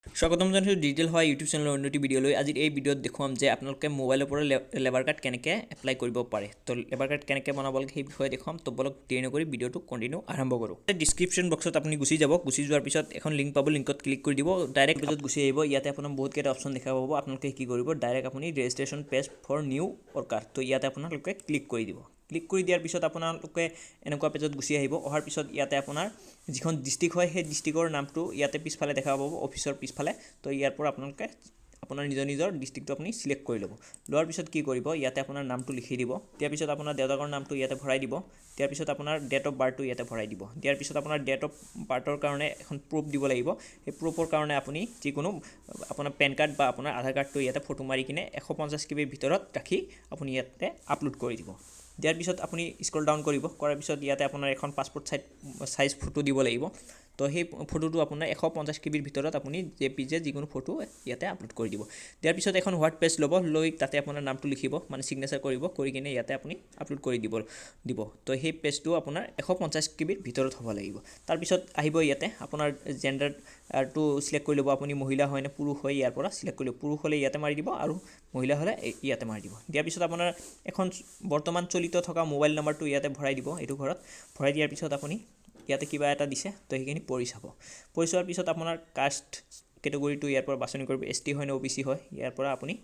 স্বাগতম জনাইছোঁ ডিজিটেল হোৱা ইউটিউব চেনেলৰ অন্য এটি ভিডিঅ'লৈ। আজিৰ এই ভিডিঅ'ত দেখুৱাম যে আপোনালোকে মোবাইলৰ পৰা লেবাৰ কাৰ্ড কেনেকৈ এপ্লাই কৰিব পাৰে। তো লেবাৰ কাৰ্ড কেনেকৈ বনাব লাগে সেই বিষয়ে দেখুৱাম। তো বলক, দেৰি নকৰি ভিডিঅ'টো কণ্টিনিউ আৰম্ভ কৰোঁ। ডিছক্ৰিপশ্যন বক্সত আপুনি গুচি যাব। গুচি যোৱাৰ পিছত এখন লিংক পাব, লিংকত ক্লিক কৰি দিব। ডাইৰেক্ট পেজত গুচি আহিব। ইয়াতে আপোনাৰ বহুতকেইটা অপশ্যন দেখা পাব। আপোনালোকে কি কৰিব? ডাইৰেক্ট আপুনি registration page for new worker, তো ইয়াতে আপোনালোকে ক্লিক কৰি দিব। ক্লিক কৰি দিয়াৰ পিছত আপোনালোকে এনেকুৱা পেজত গুচি আহিব। অহাৰ পিছত ইয়াতে আপোনাৰ যিখন ডিষ্ট্ৰিক্ট হয়, সেই ডিষ্ট্ৰিক্টৰ নামটো ইয়াতে পিছফালে দেখা পাব, অফিচৰ পিছফালে। তো ইয়াৰ পৰা আপোনালোকে আপোনাৰ নিজৰ নিজৰ ডিষ্ট্ৰিক্টটো আপুনি চিলেক্ট কৰি ল'ব। লোৱাৰ পিছত কি কৰিব? ইয়াতে আপোনাৰ নামটো লিখি দিব। দিয়াৰ পিছত আপোনাৰ দেউতাকৰ নামটো ইয়াতে ভৰাই দিব। দিয়াৰ পিছত আপোনাৰ ডেট অফ বাৰ্থটো ইয়াতে ভৰাই দিব। দিয়াৰ পিছত আপোনাৰ ডেট অফ বাৰ্থৰ কাৰণে এখন প্ৰুফ দিব লাগিব। সেই প্ৰুফৰ কাৰণে আপুনি যিকোনো আপোনাৰ পেন কাৰ্ড বা আপোনাৰ আধাৰ কাৰ্ডটো ইয়াতে ফটো মাৰি কিনে 150 কেবিৰ ভিতৰত ৰাখি আপুনি ইয়াতে আপলোড কৰি দিব। দিয়াৰ পিছত আপুনি স্ক্ৰল ডাউন কৰিব। কৰাৰ পিছত ইয়াতে আপোনাৰ এখন পাছপৰ্ট চাইজ ফটো দিব লাগিব। তো সেই ফটোটো আপোনাৰ 150 কেবিৰ ভিতৰত আপুনি জে পি জে যিকোনো ফটো ইয়াতে আপলোড কৰি দিব। দিয়াৰ পিছত এখন হোৱাইট পেজ ল'ব, লৈ তাতে আপোনাৰ নামটো লিখিব, মানে ছিগনেচাৰ কৰিব, কৰি কিনে ইয়াতে আপুনি আপলোড কৰি দিব। তো সেই পেজটো আপোনাৰ 150 কেবিৰ ভিতৰত হ'ব লাগিব। তাৰপিছত আহিব ইয়াতে আপোনাৰ জেণ্ডাৰটো চিলেক্ট কৰি ল'ব। আপুনি মহিলা হয় নে পুৰুষ হয় ইয়াৰ পৰা চিলেক্ট কৰি ল'ব। পুৰুষ হ'লে ইয়াতে মাৰি দিব আৰু মহিলা হ'লে ইয়াতে মাৰি দিব। দিয়াৰ পিছত আপোনাৰ এখন বৰ্তমান চলিত থকা মোবাইল নম্বৰটো ইয়াতে ভৰাই দিব। এইটো ঘৰত ভৰাই দিয়াৰ পিছত আপুনি ইয়াতে কিবা এটা দিছে, তো সেইখিনি পঢ়ি চাব। পঢ়ি চোৱাৰ পিছত আপোনাৰ কাষ্ট কেটেগৰীটো ইয়াৰ পৰা বাছনি কৰিব। এছ টি হয় নে অ' বি চি হয় ইয়াৰ পৰা আপুনি,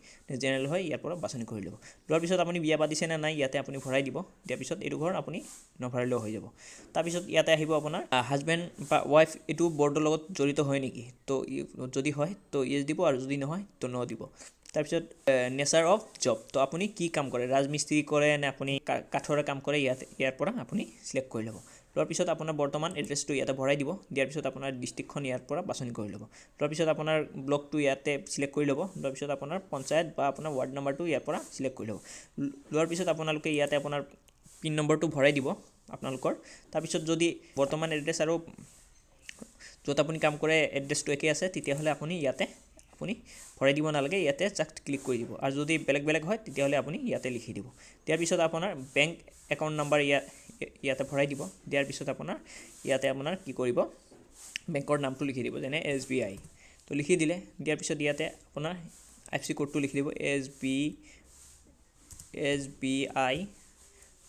জেনেৰেল হয় ইয়াৰ পৰা বাছনি কৰি ল'ব। লোৱাৰ পিছত আপুনি বিয়া পাতিছে নে নাই ইয়াতে আপুনি ভৰাই দিব। দিয়াৰ পিছত এইটো ঘৰ আপুনি নভৰালেও হৈ যাব। তাৰপিছত ইয়াতে আহিব আপোনাৰ হাজবেণ্ড বা ৱাইফ এইটো বৰ্ডৰ লগত জড়িত হয় নেকি। তো যদি হয় তো য়েছ দিব আৰু যদি নহয় তো ন দিব। তাৰপিছত নেচাৰ অফ জব, তো আপুনি কি কাম কৰে, ৰাজমিস্ত্ৰী কৰে নে আপুনি কাঠৰে কাম কৰে, ইয়াত ইয়াৰ পৰা আপুনি চিলেক্ট কৰি ল'ব। লোৱাৰ পিছত আপোনাৰ বৰ্তমান এড্ৰেছটো ইয়াতে ভৰাই দিব। দিয়াৰ পিছত আপোনাৰ ডিষ্ট্ৰিক্টখন ইয়াৰ পৰা বাছনি কৰি ল'ব। লোৱাৰ পিছত আপোনাৰ ব্লকটো ইয়াতে চিলেক্ট কৰি ল'ব। লোৱাৰ পিছত আপোনাৰ পঞ্চায়ত বা আপোনাৰ ৱাৰ্ড নম্বৰটো ইয়াৰ পৰা চিলেক্ট কৰি ল'ব। লোৱাৰ পিছত আপোনালোকে ইয়াতে আপোনাৰ পিন নম্বৰটো ভৰাই দিব আপোনালোকৰ। তাৰপিছত যদি বৰ্তমান এড্ৰেছ আৰু য'ত আপুনি কাম কৰে এড্ৰেছটো একেই আছে, তেতিয়াহ'লে আপুনি ইয়াতে আপুনি ভৰাই দিব নালাগে, ইয়াতে জাষ্ট ক্লিক কৰি দিব। আৰু যদি বেলেগ বেলেগ হয়, তেতিয়াহ'লে আপুনি ইয়াতে লিখি দিব। দিয়াৰ পিছত আপোনাৰ বেংক একাউণ্ট নাম্বাৰ ইয়াতে ভৰাই দিব। দিয়াৰ পিছত আপোনাৰ ইয়াতে আপোনাৰ কি কৰিব, বেংকৰ নামটো লিখি দিব, যেনে এছ বি আই, তো লিখি দিলে। দিয়াৰ পিছত ইয়াতে আপোনাৰ আই এফ চি ক'ডটো লিখি দিব, SBI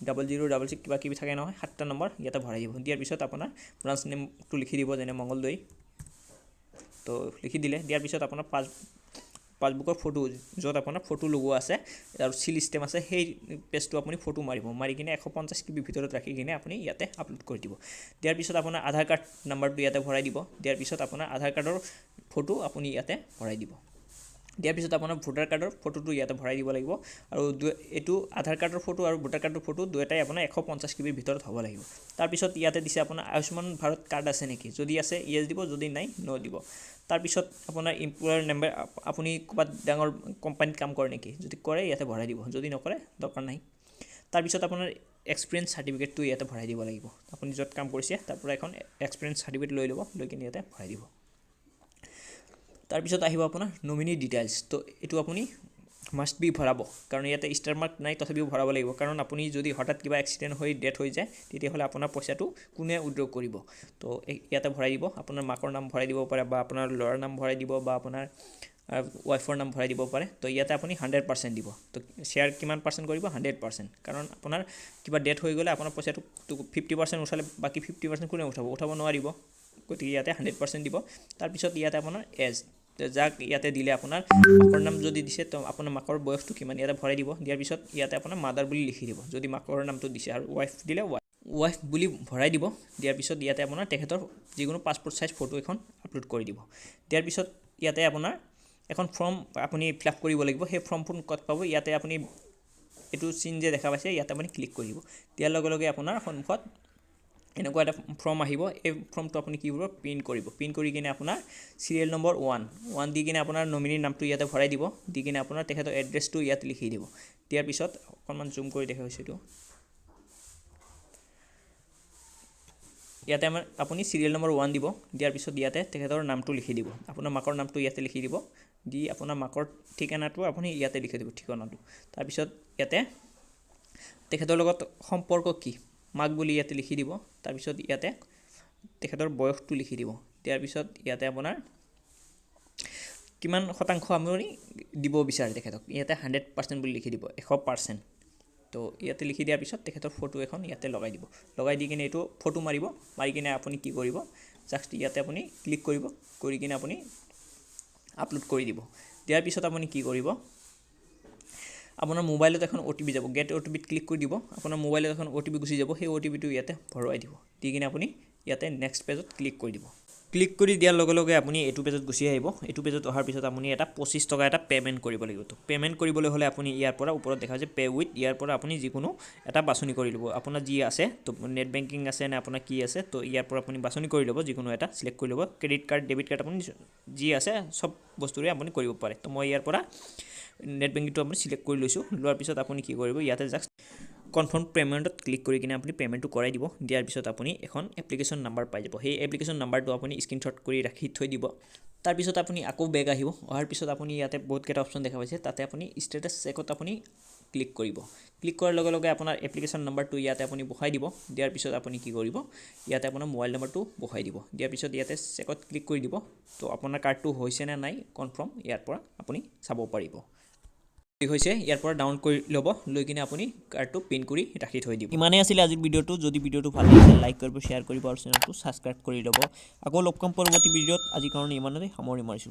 0066 কিবা কিবি থাকে নহয়, সাতটা নম্বৰ ইয়াতে ভৰাই দিব। দিয়াৰ পিছত আপোনাৰ ব্ৰাঞ্চ নেমটো লিখি দিব, যেনে মংগলদৈ, তো লিখি দিলে। দিয়াৰ পিছত আপোনাৰ পাছবুকৰ ফটো, য'ত আপোনাৰ ফটো লগোৱা আছে আৰু চিল ষ্টেম আছে, সেই পেজটো আপুনি ফটো মাৰিব। মাৰি কিনে 150 কেবিৰ ভিতৰত ৰাখি কিনে আপুনি ইয়াতে আপলোড কৰি দিব। দিয়াৰ পিছত আপোনাৰ আধাৰ কাৰ্ড নাম্বাৰটো ইয়াতে ভৰাই দিব। দিয়াৰ পিছত আপোনাৰ আধাৰ কাৰ্ডৰ ফটো আপুনি ইয়াতে ভৰাই দিব। দিয়াৰ পিছত আপোনাৰ ভোটাৰ কাৰ্ডৰ ফটোটো ইয়াতে ভৰাই দিব লাগিব। আৰু এইটো আধাৰ কাৰ্ডৰ ফটো আৰু ভোটাৰ কাৰ্ডৰ ফটো দুয়োটাই আপোনাৰ 150 কেবিৰ ভিতৰত হ'ব লাগিব। তাৰপিছত ইয়াতে দিছে আপোনাৰ আয়ুষ্মান ভাৰত কাৰ্ড আছে নেকি, যদি আছে য়েছ দিব, যদি নাই ন' দিব। তাৰপিছত আপোনাৰ এমপ্লয়াৰ নাম্বাৰ, আপুনি ক'ৰবাত ডাঙৰ কোম্পানীত কাম কৰে নেকি, যদি কৰে ইয়াতে ভৰাই দিব, যদি নকৰে দৰকাৰ নাই। তাৰপিছত আপোনাৰ এক্সপিৰিয়েঞ্চ চাৰ্টিফিকেটটো ইয়াতে ভৰাই দিব লাগিব। আপুনি য'ত কাম কৰিছে তাৰ পৰা এখন এক্সপিৰিয়েঞ্চ চাৰ্টিফিকেট লৈ ল'ব, লৈ কিনে ইয়াতে ভৰাই দিব। তাৰপিছত আহিব আপোনাৰ নমিনী ডিটেইলছ, তো এইটো আপুনি মাষ্ট বি ভৰাব, কাৰণ ইয়াতে ষ্টাৰ মাৰ্ক নাই তথাপিও ভৰাব লাগিব। কাৰণ আপুনি যদি হঠাৎ কিবা এক্সিডেণ্ট হৈ ডেথ হৈ যায়, তেতিয়াহ'লে আপোনাৰ পইচাটো কোনে উইড্ৰ কৰিব? তো ইয়াতে ভৰাই দিব। আপোনাৰ মাকৰ নাম ভৰাই দিব পাৰে বা আপোনাৰ ল'ৰাৰ নাম ভৰাই দিব বা আপোনাৰ ৱাইফৰ নাম ভৰাই দিব পাৰে। তো ইয়াতে আপুনি 100% দিব। তো শ্বেয়াৰ কিমান পাৰ্চেণ্ট কৰিব? 100%। কাৰণ আপোনাৰ কিবা ডেথ হৈ গ'লে আপোনাৰ পইচাটো 50% উঠালে বাকী 50% কোনে উঠাব? উঠাব নোৱাৰিব। গতিকে ইয়াতে 100% দিব। তাৰপিছত ইয়াতে আপোনাৰ এজ, যাক ইয়াতে দিলে, আপোনাৰ মাকৰ নাম যদি দিছে, তো আপোনাৰ মাকৰ বয়সটো কিমান ইয়াতে ভৰাই দিব। দিয়াৰ পিছত ইয়াতে আপোনাৰ মাদাৰ বুলি লিখি দিব যদি মাকৰ নামটো দিছে, আৰু ৱাইফ দিলে ৱাইফ বুলি ভৰাই দিব। দিয়াৰ পিছত ইয়াতে আপোনাৰ তেখেতৰ যিকোনো পাছপৰ্ট চাইজ ফটো এখন আপলোড কৰি দিব। দিয়াৰ পিছত ইয়াতে আপোনাৰ এখন ফৰ্ম আপুনি ফিল আপ কৰিব লাগিব। সেই ফৰ্মখন ক'ত পাব? ইয়াতে আপুনি এইটো চিন যে দেখা পাইছে, ইয়াতে আপুনি ক্লিক কৰি দিব। দিয়াৰ লগে লগে আপোনাৰ সন্মুখত এনেকুৱা এটা ফৰ্ম আহিব। এই ফৰ্মটো আপুনি কি কৰিব? প্ৰিণ্ট কৰিব। প্ৰিণ্ট কৰি কিনে আপোনাৰ চিৰিয়েল নম্বৰ 1 1 দি কিনে আপোনাৰ নমিনীৰ নামটো ইয়াতে ভৰাই দিব। দি কিনে আপোনাৰ তেখেতৰ এড্ৰেছটো ইয়াত লিখি দিব। দিয়াৰ পিছত অকণমান জুম কৰি দেখা হৈছে এইটো, ইয়াতে আমাৰ আপুনি চিৰিয়েল নম্বৰ 1 দিব। দিয়াৰ পিছত ইয়াতে তেখেতৰ নামটো লিখি দিব, আপোনাৰ মাকৰ নামটো ইয়াতে লিখি দিব। দি আপোনাৰ মাকৰ ঠিকনাটো আপুনি ইয়াতে লিখি দিব, ঠিকনাটো। তাৰপিছত ইয়াতে তেখেতৰ লগত সম্পৰ্ক কি, মাক বুলি ইয়াতে লিখি দিব। তাৰপিছত ইয়াতে তেখেতৰ বয়সটো লিখি দিব। দিয়াৰ পিছত ইয়াতে আপোনাৰ কিমান শতাংশ আপুনি দিব বিচাৰে তেখেতক, ইয়াতে 100% বুলি লিখি দিব, 100%। তো ইয়াতে লিখি দিয়াৰ পিছত তেখেতৰ ফটো এখন ইয়াতে লগাই দিব। লগাই দি কিনে এইটো ফটো মাৰিব, মাৰি কিনে আপুনি কি কৰিব, জাষ্ট ইয়াতে আপুনি ক্লিক কৰিব, কৰি কিনে আপুনি আপলোড কৰি দিব। দিয়াৰ পিছত আপুনি কি কৰিব, আপোনাৰ মোবাইলত এখন অ' টি পি যাব, গেট অ' টি পিত ক্লিক কৰি দিব, আপোনাৰ মোবাইলত এখন অ' টি পি গুচি যাব, সেই অ' টি পিটো ইয়াতে ভৰাই দিব। দি কিনে আপুনি ইয়াতে নেক্সট পেজত ক্লিক কৰি দিব। ক্লিক কৰি দিয়াৰ লগে লগে আপুনি এইটো পেজত গুচি আহিব। এইটো পেজত অহাৰ পিছত আপুনি এটা 25 টকা এটা পে'মেণ্ট কৰিব লাগিব। তো পে'মেণ্ট কৰিবলৈ হ'লে আপুনি ইয়াৰ পৰা ওপৰত দেখা যে পে' উইথ, ইয়াৰ পৰা আপুনি যিকোনো এটা বাছনি কৰি ল'ব, আপোনাৰ যি আছে, তো নেট বেংকিং আছে নে আপোনাৰ কি আছে, তো ইয়াৰ পৰা আপুনি বাছনি কৰি ল'ব, যিকোনো এটা চিলেক্ট কৰি ল'ব। ক্ৰেডিট কাৰ্ড, ডেবিট কাৰ্ড আপুনি যি আছে চব বস্তুৰে আপুনি কৰিব পাৰে। তো মই ইয়াৰ পৰা নেট বেংকিংটো আপুনি চিলেক্ট কৰি লৈছোঁ। লোৱাৰ পিছত আপুনি কি কৰিব, ইয়াতে জাষ্ট কনফাৰ্ম পে'মেণ্টত ক্লিক কৰি কিনে আপুনি পে'মেণ্টটো কৰাই দিব। দিয়াৰ পিছত আপুনি এখন এপ্লিকেশ্যন নাম্বাৰ পাই যাব, সেই এপ্লিকেশ্যন নাম্বাৰটো আপুনি স্ক্ৰীনশ্বট কৰি ৰাখি থৈ দিব। তাৰপিছত আপুনি আকৌ বেক আহিব। অহাৰ পিছত আপুনি ইয়াতে বহুতকেইটা অপশ্যন দেখা পাইছে, তাতে আপুনি ষ্টেটাছ চেকত আপুনি ক্লিক কৰিব। ক্লিক কৰাৰ লগে লগে আপোনাৰ এপ্লিকেশ্যন নাম্বাৰটো ইয়াতে আপুনি বহাই দিব। দিয়াৰ পিছত আপুনি কি কৰিব, ইয়াতে আপোনাৰ মোবাইল নাম্বাৰটো বহাই দিব। দিয়াৰ পিছত ইয়াতে চেকত ক্লিক কৰি দিব। তো আপোনাৰ কাৰ্ডটো হৈছে নে নাই কনফাৰ্ম ইয়াৰ পৰা আপুনি চাব পাৰিব। হৈছে ইয়াৰ পৰা ডাউনলোড কৰি ল'ব, লৈ কিনে আপুনি কাৰ্ডটো প্ৰিণ্ট কৰি ৰাখি থৈ দিব। ইমানেই আছিলে আজিৰ ভিডিঅ'টো। যদি ভিডিঅ'টো ভাল লাগিছে লাইক কৰিব, শ্বেয়াৰ কৰিব আৰু চেনেলটো ছাবস্ক্ৰাইব কৰি ল'ব। আকৌ লগ পাম পৰৱৰ্তী ভিডিঅ'ত। আজিৰ কাৰণে ইমানতে সামৰণি মাৰিছোঁ।